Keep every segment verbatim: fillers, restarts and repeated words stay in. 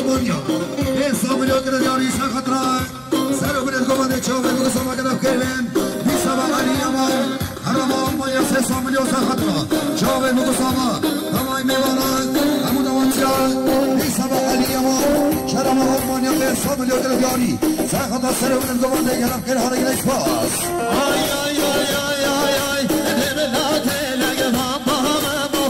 Konya. Pênc sed milyon kire diyarî ser xetira. Ser û binê govendê çavê ku sava gelek kevin. Dîsa ve Elî Yaman. Herema Almanya sê sed milyon ser xetira. Çavê ku sava. Hemay mêvanan. Hemû dawantiya. Dîsa ve Elî Yaman. Herema Almanya pênc sed milyon kire diyarî. Ser xetira ser û binê govendê gelek kevin. Hare gelek spas. Ay, ay, ay, ay, ay, ay. Dê bila têlege van bahame bo.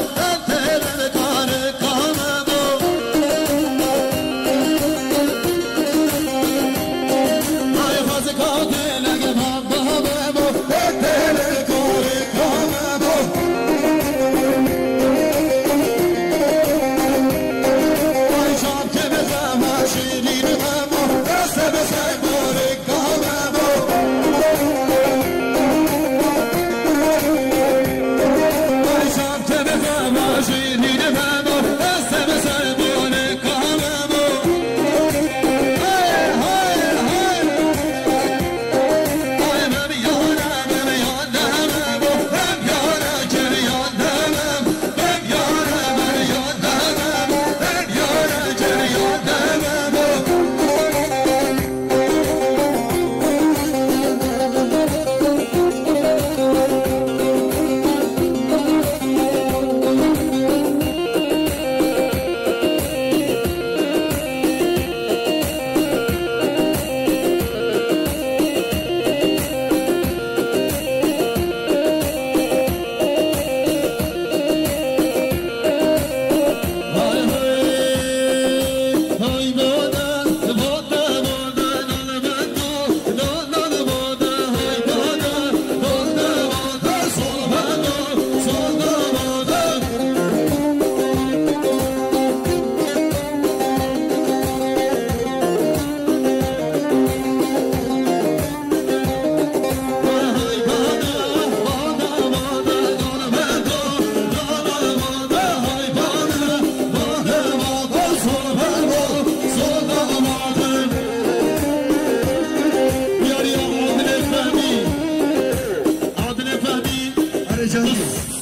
Erê canî.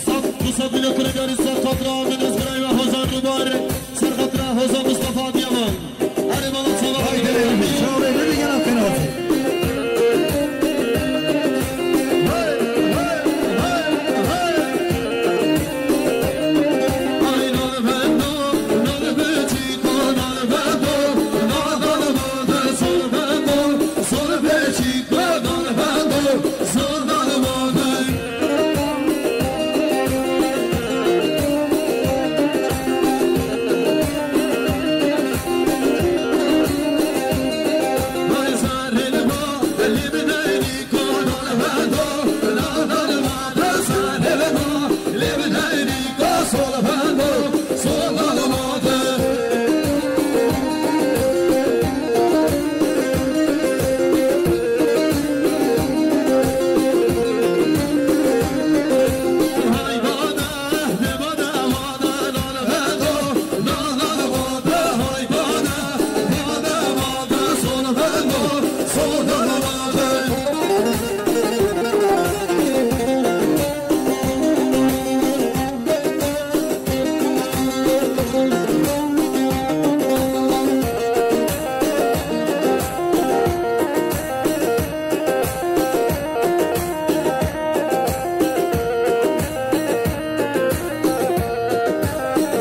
Sed, du sed milyon kire diyarî ser xatira Emin Ezgiray ve Hozan Rubar, ser xatira Hozan Mustafa Adıyaman. Erê bala çava. Haydi, çavê ne diye lan penaltı.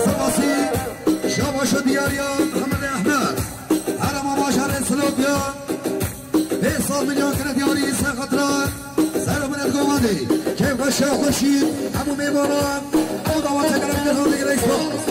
Spasî, şabaş û diyariya Mihemed Ehmed. Herema bajarê Silopya. Pênc sed milyon kire diyarî ser xatira. Ser milet govendê. Kêfxweşiya xweşî. Hemû mêvanan. Ew dawete gelek dixan digire spas.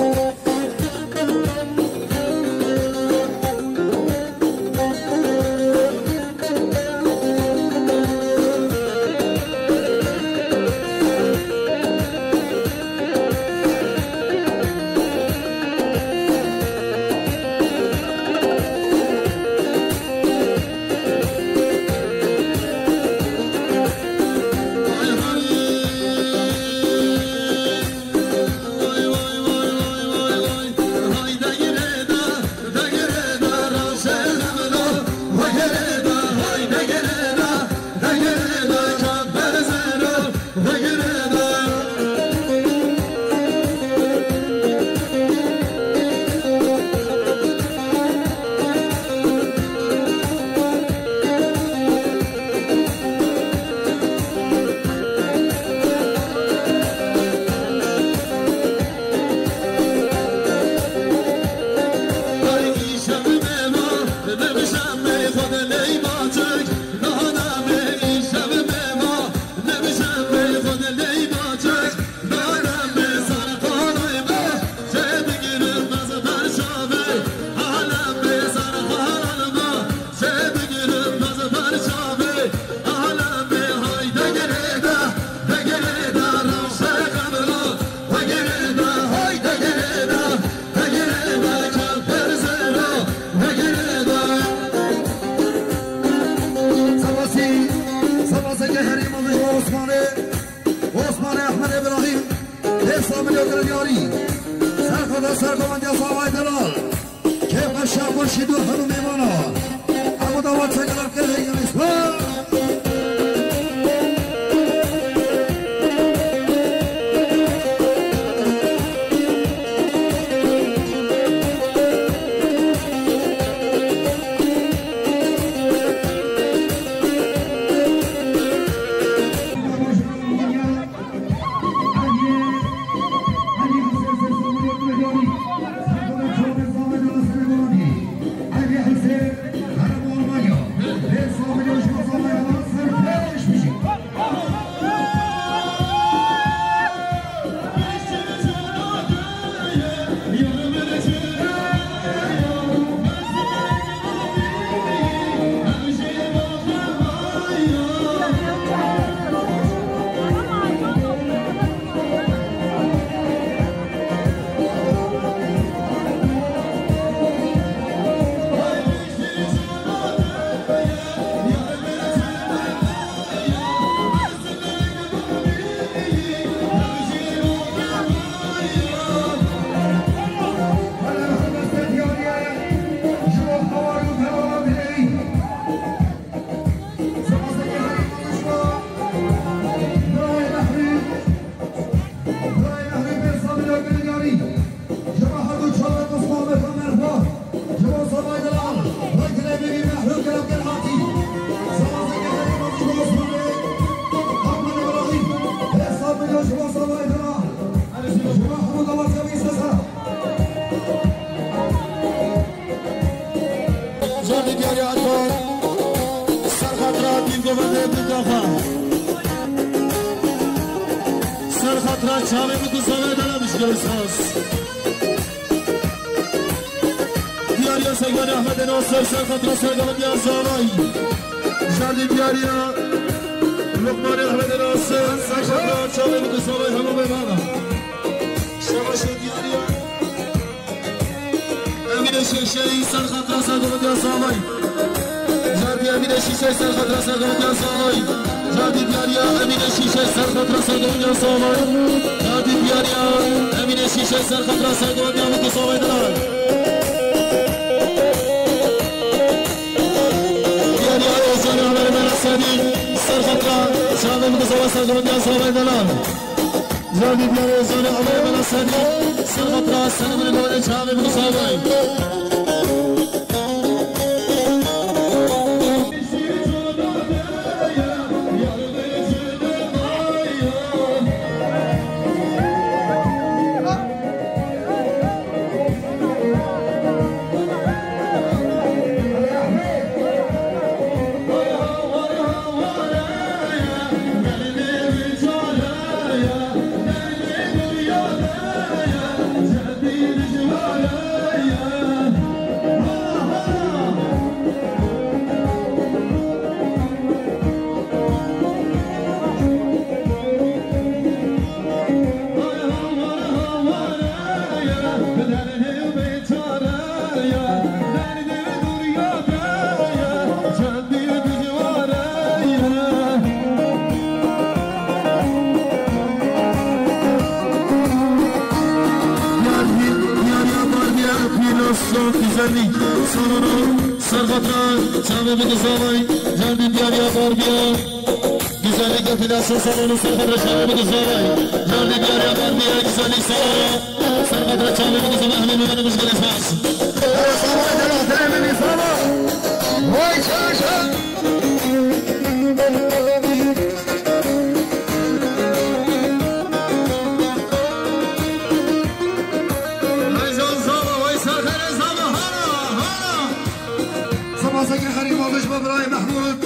Şî dû hemû mêvana. Hemû dawa çekela kir heyî. Canê diyarê Erkan, ser xatira Dîlgovendê Dîlgaxa. Ser xatira çavê min ku zavê de ne mişkil spas. Diyariya Seydanê Ehmedê Nasir, ser xatira Seydanê Diyar Zavay. Jardî diyariya Luqmanê Ehmedê Nasir, ser xatira çavê min ku zavay hemû mêvana. Şebaşê diyariya. Emîne Şîşey ser xatira Sergoletya Zavay. Jardî Emîne Şîşey ser xatira Sergoletya Zavay. Jardî diyariya Emîne Şîşey ser xatira Sergoletya Zavay. Jardî diyariya Emîne Şîşey ser xatira Sergoletya Mutlu Zavay dilan. Diyariya Ozan Ahmet Mehmet Sadiq ser xatira Şahin Mutlu Zavay Sergoletya Zavay dilan. Jardî diyarê Ozanê Amê Mela Sedî, ser xatira Selim Rîdwanê çavê min savay. Diyar, diyariya Barbiye, Pînosyon, güzellik, salonu, ser xatira çavê min zavay, Jardî diyariya Barbiye, güzellik depilasyon salonu, ser xatira çavê min zavay, Jardî diyariya Barbiye, güzellik salonu. Ser xatira çavê min zavay, hemî mêvanê min ji gelê spas. Ew zavay dela, dilê min însana. Vay çaşa. Vay can zava, vay ser xerê zava, hana, hana. Spas eke herî mezin ji bo birayê Mehmûd.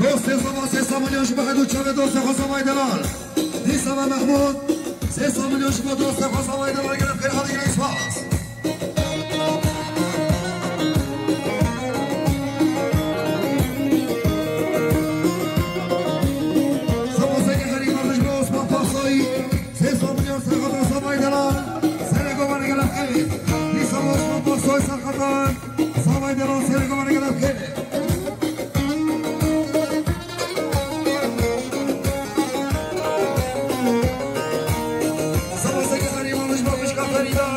Dostê zava sê sed milyon ji bo her du çavê dostê xwe zavay delal. Dîsa ve Mehmûd, sê sed milyon ji bo dostê xwe zavay delal, gelek xêr, hadi gelek spas. Spas eke herî mezin ji bo Osman Pasoyî, sê sed milyon ser xatira zavay delal, serê gomanê gelek xêr. Dîsa Osman Pasoyî ser xatira zavay delal, serê gomanê gelek xêr. Spas eke herî mezin ji bo xwişka Ferîda.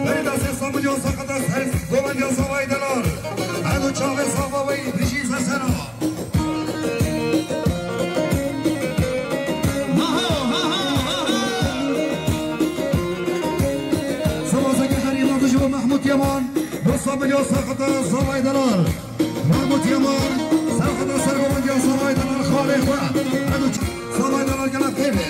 Ferîda sê sed milyon ser xatira ser gomanê zavay delal. Sava wey dijî zesera. Aha, aha, aha. Sava zeke herî navdijî bo Mehmûd Yeman. Dosta milyon serxeta zavay delal. Mehmûd Yeman, serxeta sergovendiya zavay delal xalê xwe. Edo zavay delal gela xêr e.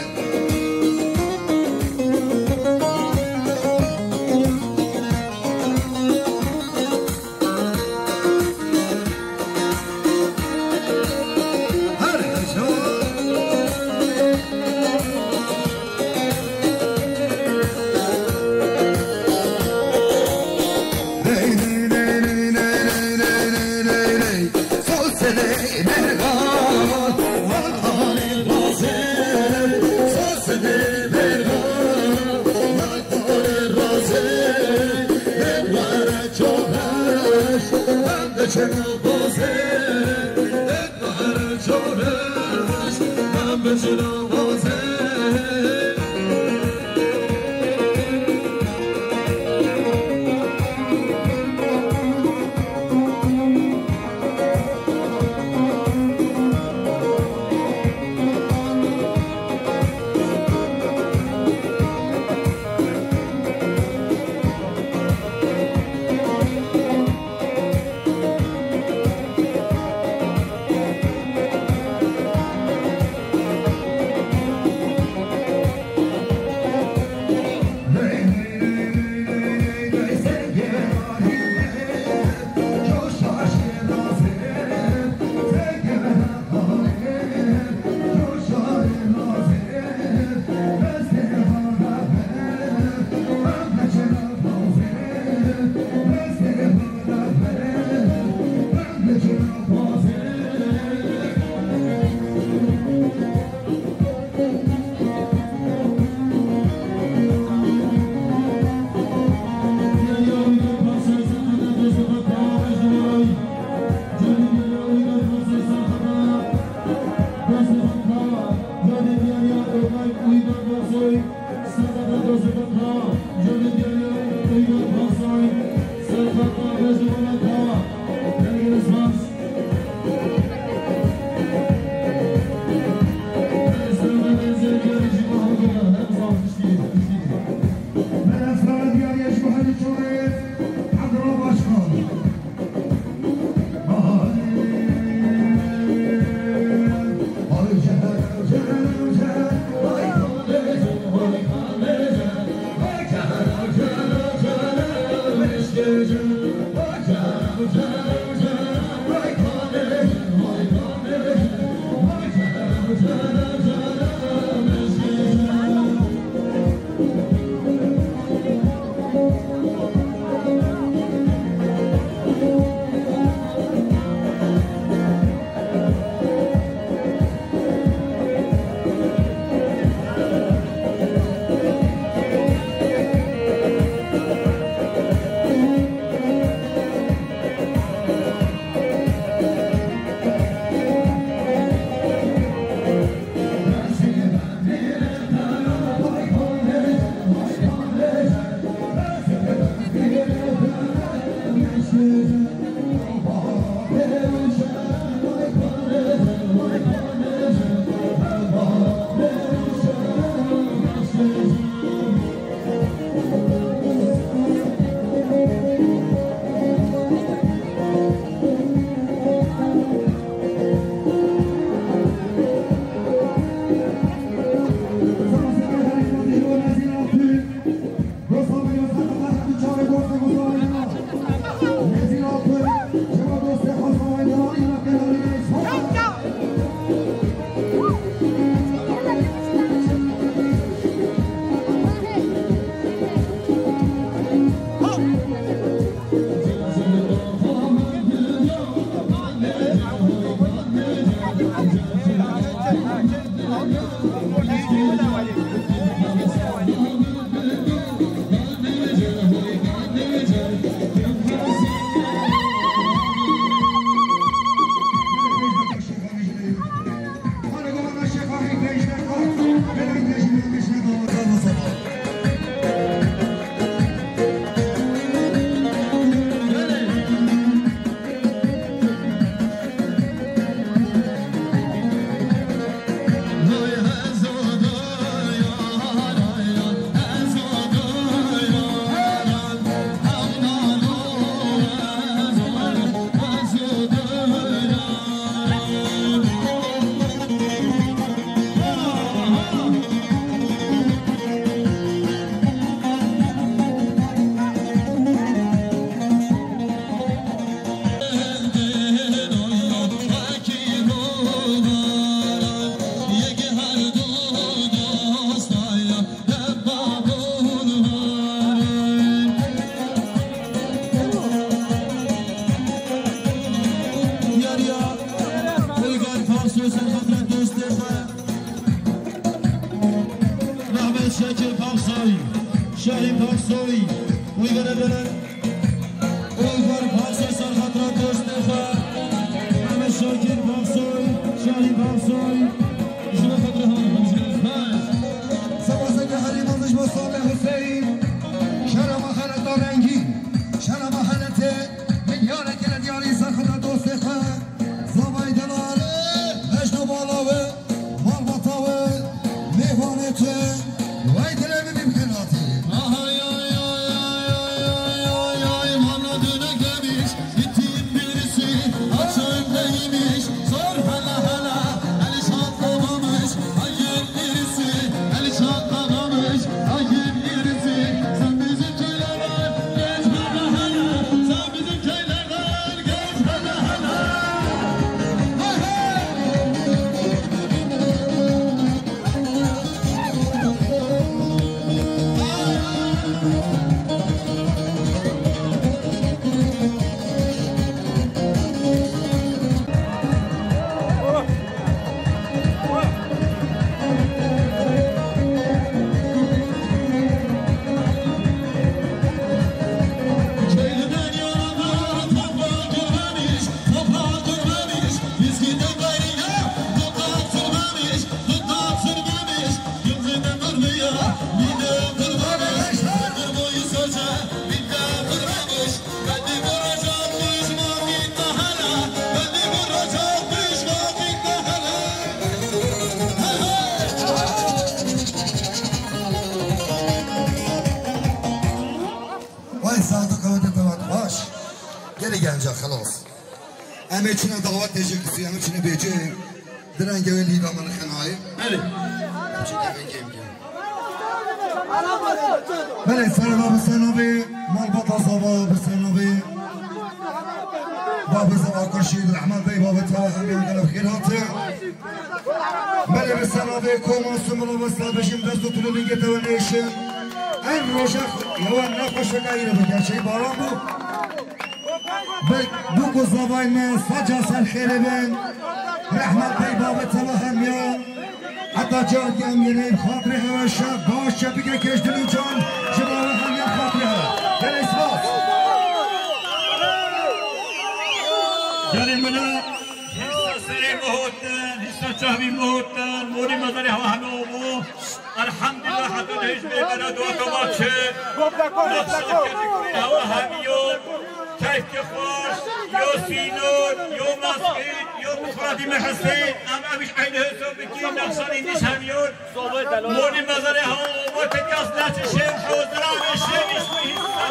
Ser xatirê dostê xwe. Mehmet Şakir Paksoy, Şahîn Paksoy, Uygar Ebelen, Uygar Paksoy ser xatirê dostê xwe. Mehmet Şakir Paksoy, Şahîn Paksoy, ji bo xatirê heman xwe. Seba Zengê Herî Mezin ji bo Salih Hüseyin, şerema xeleta rengîn, şerema xeletê milyareke li diyarî ser xatirê dostê xwe. Zavay delal, mejno bala we, malbata we, mêvanê tu, wey dilê min bî bi xelatî. Ay, ay, ay, ay, ay, ay, ay, ay, mana dönek demiş, gittiğim birisi, açığım neymiş, sor hele hele, Elişan ağamış, ayın birisi, Elişan ağamış, ayın birisi, sen bizim köylerden geç hele hele, sen bizim köylerden. Vay Sadık abi, davat baş. Geri gelince xelas. Em ê çine davet têjê kisî, em ê çine bêcê. Direnge wê lîda min xenayê. Belê. Belê, serva bi senavê, malbata zava bi senavê. Babê zava Kurşîd, rehmet bey, babê te hemiyan gelek xêr hate. Belê, bi senavê koma Sumula Westa bejim dest û tulû lingê te we nêşin. En roja yewe nexweşeka îro bi gerçeği baran bû. Bi, bûk û zavay me saca ser xêrê bin. Rehmet bey babê te we hemiyan. Heta carkê em yên xatirê hewe şev baş çepike keş dilû can ji bo we hemiyan xatirê hewe. Gelek spas. Gelê min e. Hîsa serê min hotin, hîsa çavî min hotin, morî mezarê hewa hemî û bû. Elhamdulillah, heta hêj bê bera dua toma çi. Nasıl kedik hewa hemî yo. Keyfke xweş, yo sînor, yo mescid, yo mixrabî mehesê. Em ev îş eynî hesab bikî, nexşanî nîş hemî yo. Morî mezarê hewa, we te kez neçe şev, hozira ve şev îş bu hîsa.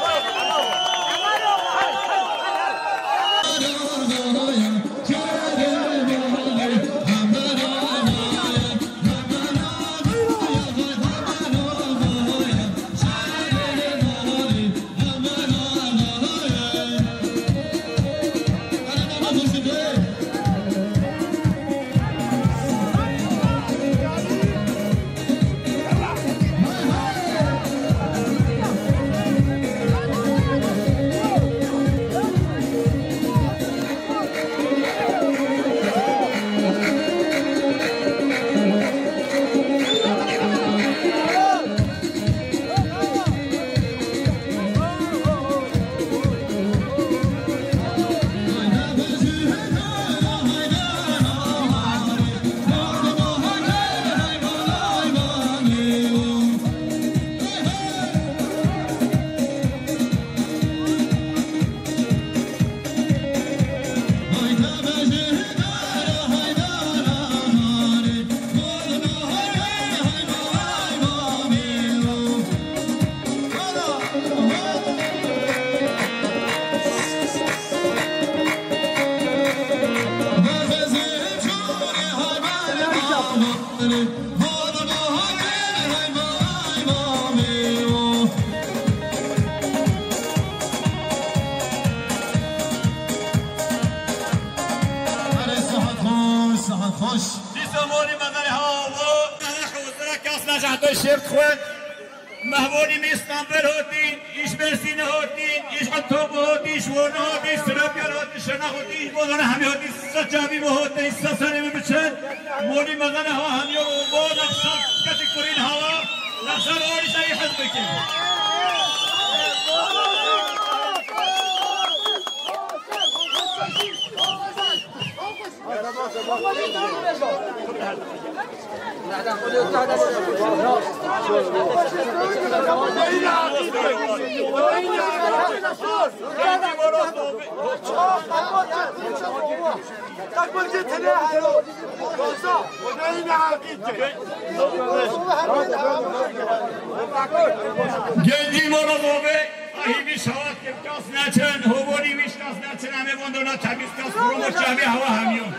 Dîsa morî mezarê hewa û hozira kes neşehto şêr dixwin. Mehvolî min Îstanbul hotîn, îş Mersînê hotîn, îş Etobû hotîn, îş Wonê hotîn, îş Sirapyar hotîn, Çena xwe tî, bo zane hemî xwe tî se çavî bo ho tey se serê min biçin. Molî mezene ha hemiyo bo nexşa keçik kurîn hawa. Nexşa bo orî serî hez bikin. Gencî Morozovê, ahî vî şawat kes neçin, hoborî vî kes neçin, em ê von dona temiz kes, kurumo çavê hawa hemiyon.